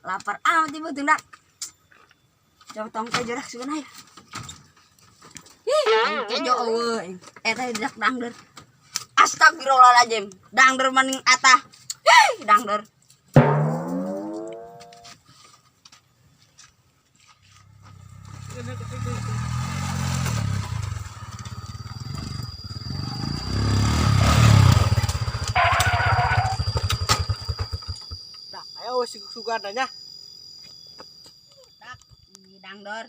Lapar amat ibu tindak. Coba tong kejo dah sugan ayo. Ih, kejo eueuh. Eta dak dangder. Astagfirullahaladzim. Dangder maning atah. Ih, dangder. Dah, ayo sugan nya. Dak, ini dangdor.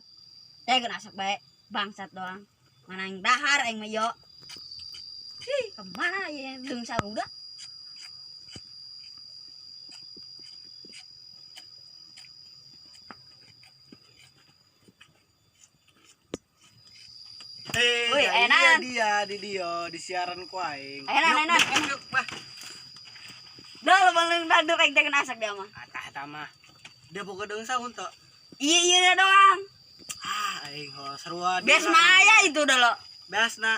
Teh kena asak bae, bangsat doang. Mana yang dahar aing mah yo. Ih, kemana ya deung saruda? Eh, Woi, ya enak. iya dia di dia di siaran ku aing. Enak, Yuk, enak. yuk, yuk, bah. Dah lo bang dangdor aing teh kena asak dia mah. Atah eta mah. Dia boga deung saun teu? Iya iya doang. Ah, aing ho sarua. Bias maya itu dah lo. Biasna.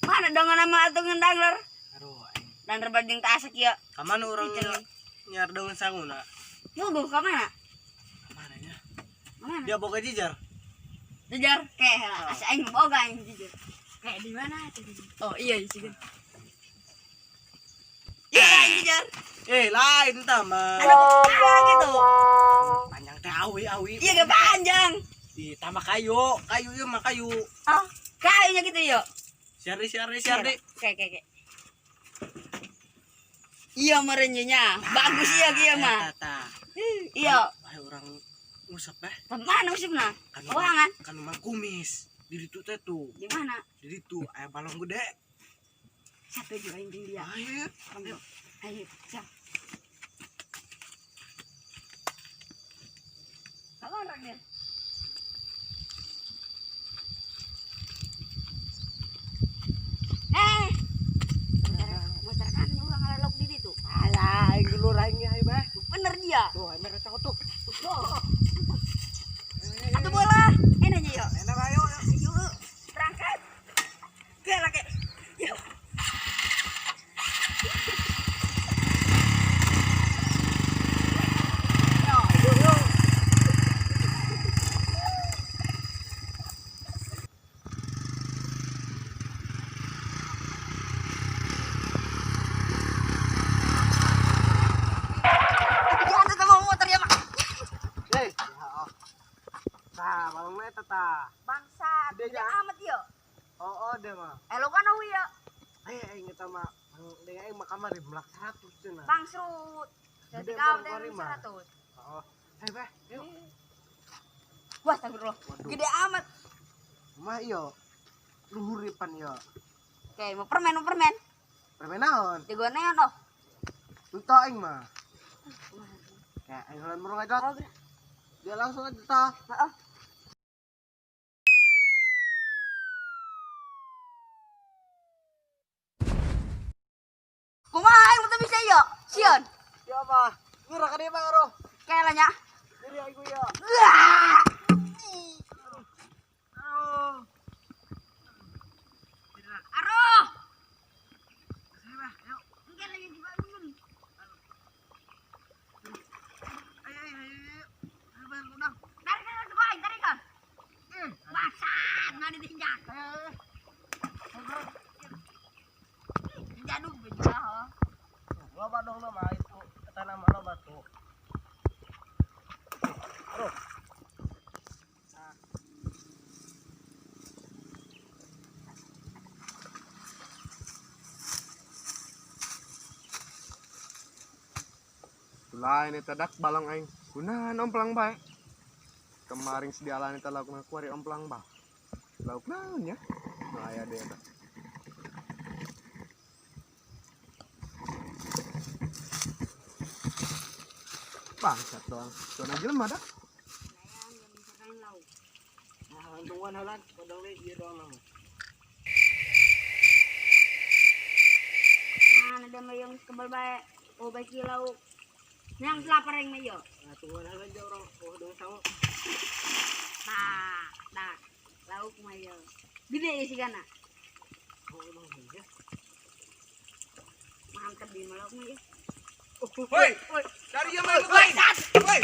Mana dong nama atuh ngeun dangdor? Aduh, aing. Dangdor bajing tak asak ieu. Kamana urang Gitu. nyar deung sanguna? Muguh ka mana? Kamana nya? Mana? Dia boga jijar. Jujur, kayak lah. Asa aing boga aing jujur. Kayak di mana tuh? Oh iya sih. Iya aing jujur. Eh, lain tah mah. Ada panjang gitu. Panjang teh awi awi. Iya gak panjang. Ditambah kayu, kayu ieu mah kayu. Oh, kayunya gitu yuk. Siar di siar di siar di. Oke oke oke. Iya merenyenya. Bagus iya iya mah. Eta tah. Iya. Ayo urang ngusap eh. Mana usupna? Kan Keuangan. Kan mang kumis. Di ditu teh tuh. Di mana? Di ditu aya balong gede. Satu juga yang dia. Ayo. Ayo. Ayo, siap. Kalau orang dia. Eh. Masyarakat orang ngalelok di situ. Alah, aing dulu aing ayo bah. Bener dia. Tuh, aing mereka tuh. Atau bola. Enaknya yuk. Enak ayo. Ayo, berangkat. Oke, lagi. Yuk. Jangan sama motor ya, Mak. Hei. Tah, balongna eta tah. Bangsat, Gede gede nya. amat yuk. Oh, oh deh mah. Eh, lo kan awi ya. Eh, aing eta mah deui aing mah kamari melak 100 cenah. Bangsrut. Jadi Gede kau bareng dari kuari mah. 100. Oh. Hei, bah, yuk. Wah, astagfirullah. Waduh. Gede amat. Mah iyo. Luhuripan iyo. Oke, mau permen, mau permen. Permen naon? Jagoan neon oh. Tuh aing mah. Kayak aing heula murung aja. Oh, gerak. Dia langsung aja tah. Heeh. Kumaha aing teu bisa yo? Sieun. Ya apa? Ngurang ka dia bang, Ro. Kayak lah nya. Diri aing ku ya. Wah. Aduh. Aruh. Saya bah, yuk. Engke lagi dibangun. Ayo ayo ayo ayo. Ayo bang, udang. Tarik kan tuh aing, tarik kan. Bangsat, mana diinjak. Ayo ayo. Jaduk bejo. Loba dong nama itu tanaman loba tuh. Aduh. Lain eta dak balong aing. Kunaon omplang bae. Kemarin sedialan eta lauk na kuari omplang ba. Lauk naon nya? Nu aya deui eta. Bangsat doang. Zona jelema dak. Nah, tungguan halan, kodong deui ieu doang nama. Mana dia mah yang kebal bae. Oh bae kieu lauk. Yang lapar yang mah yo. Nah, tungguan halan aja orang. Oh, dong sama. Nah, nah, lauk mah yo. Gede sih kana. Oh, dong ya. Mantep di mah lauk mah yo. Woi, dari ieu mah woi. Woi.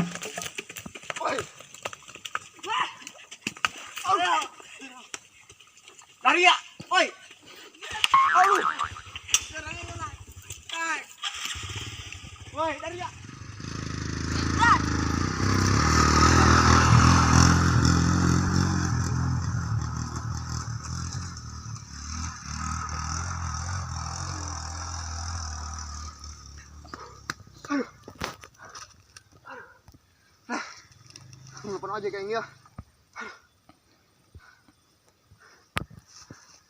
Telepon ojek aing ya.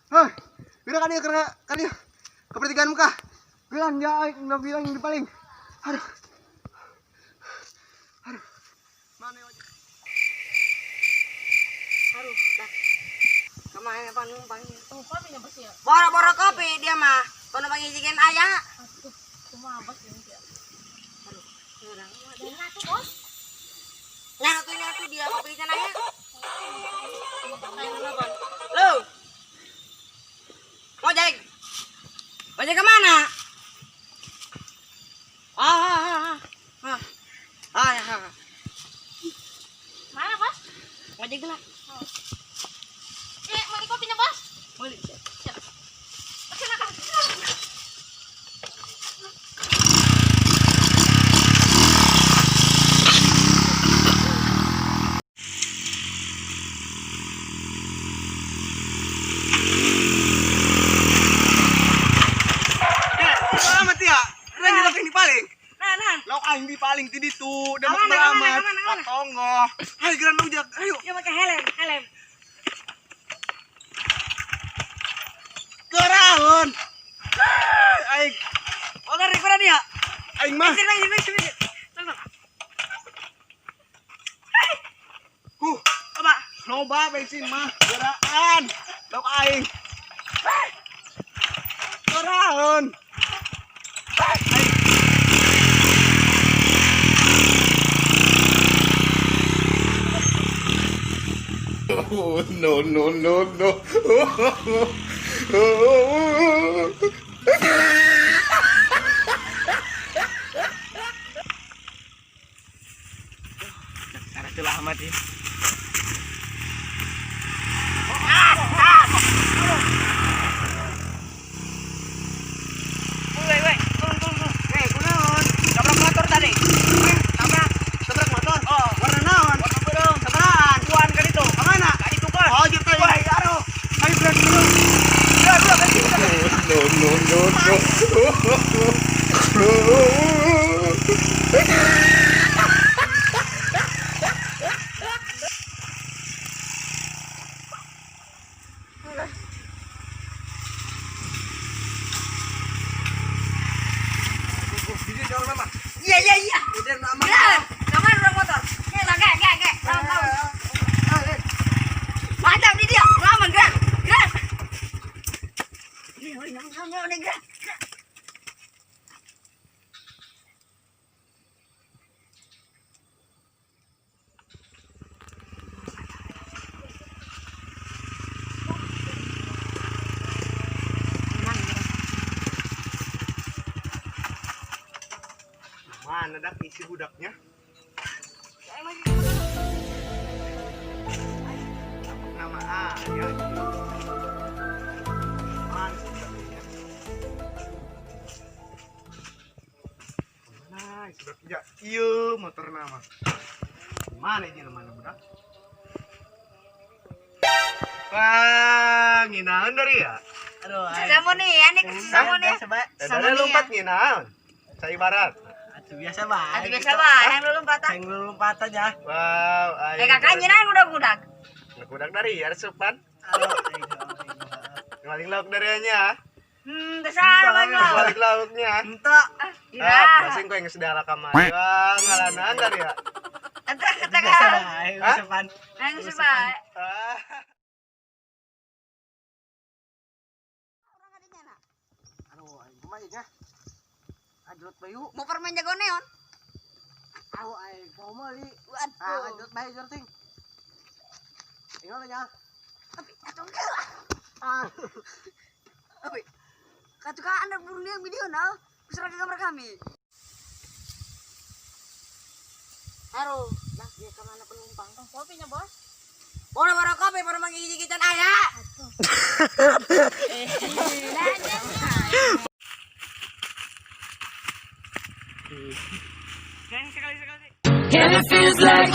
Hei, udah kan dia karena kan dia ke pertigaan muka. Bilang ya aing udah bilang yang dipaling. Aduh. Aduh. Mana ojek? Aduh, dah. Kemana penumpang? Oh, kopinya bos ya. Boro-boro kopi dia mah. Penumpang ijikan ayah. Aduh, kumaha bos ini ya. Aduh, urang mah Dan atuh bos. nyatu dia kopi can aya. Kayak nonton. Lo. Ojek. Ojek kemana? Ah, ah, ah, ah. Ah, ya, ah. Mana bos? Ojek lah. Eh, mau di kopinya bos? Boleh. Siap. Oke, makan. Selamat ya. Renya tapi yang dipaling. Nah, nah. Lauk aing dipaling ti ditu, da Kamana, mak beramat. kamana, kamana? Patongo. Ayo geran ujak, ayo. Ya pakai helm, helm. Keraun. Aing, Oh, keren keren ya. aing mah. Sini, sini, sini, sini. Tunggu. Huh, Coba. loba bensin mah geraan. Lauk aing. Keraun. Aing. Oh, no, no, no, no. Cara telah amat ya. Woi, woi, turun, turun, turun. Eh, kunaon? Tabrak motor tadi. Tabrak. Tabrak motor. Oh, warna naon? Warna burung. Tabrakan. Tuan kan itu. Kemana? Ka itu kan. Oh, gitu. Wah, aduh. Ayo berani dulu. Dua, dua, bensin. No, no, no, no. Iya, iya, iya. Geran. Kemana orang motor? Ke, lah, ke, ke, ke. Lawan, lawan. Mantap nih dia. Lawan, geran. Geran. Iya, iya, iya, iya, geran. Geran. Mana dak isi budaknya? Nama ayah. Mana si budaknya? Mana isi budaknya? Iya, motor nama. Mana ini mana budak? Wah, nginaon dari ya? Aduh, aing. Sama nih, ini sama nih. Sama Dari nih. lompat nginaon. Saya barat. Atuh biasa bae. Atuh biasa bae, yang lu lompat. Yang lu lompat aja. Wow, Eh kakak nyenan udah-udah. Budak dari ya, supan. Aduh, aing. Maling lauk dari nya. Terserah bang lo. Balik lauknya. Entok. Iya. Ah, masing kau yang sudah ala kamar. Wah, ngalanan dari ya. Entah kata Biasa kau. bae, usepan. Nang sebae. Ah. Aduh, aing kumaha nya? Ajrot bayu. Mau permen jago neon. Aduh, aing kau meuli. Ah, Waduh. ajrot bae ajrot ting. Ingat nya. Tapi atau enggak lah. Ah. Tapi kata kan anda burung dia video nah. Kuserah ke kamar kami. Aduh, lah dia kemana penumpang? Oh, kopinya bos. Boro-boro kopi, baru menggigit-gigitan ayah. Sekali-sekali. And it feels like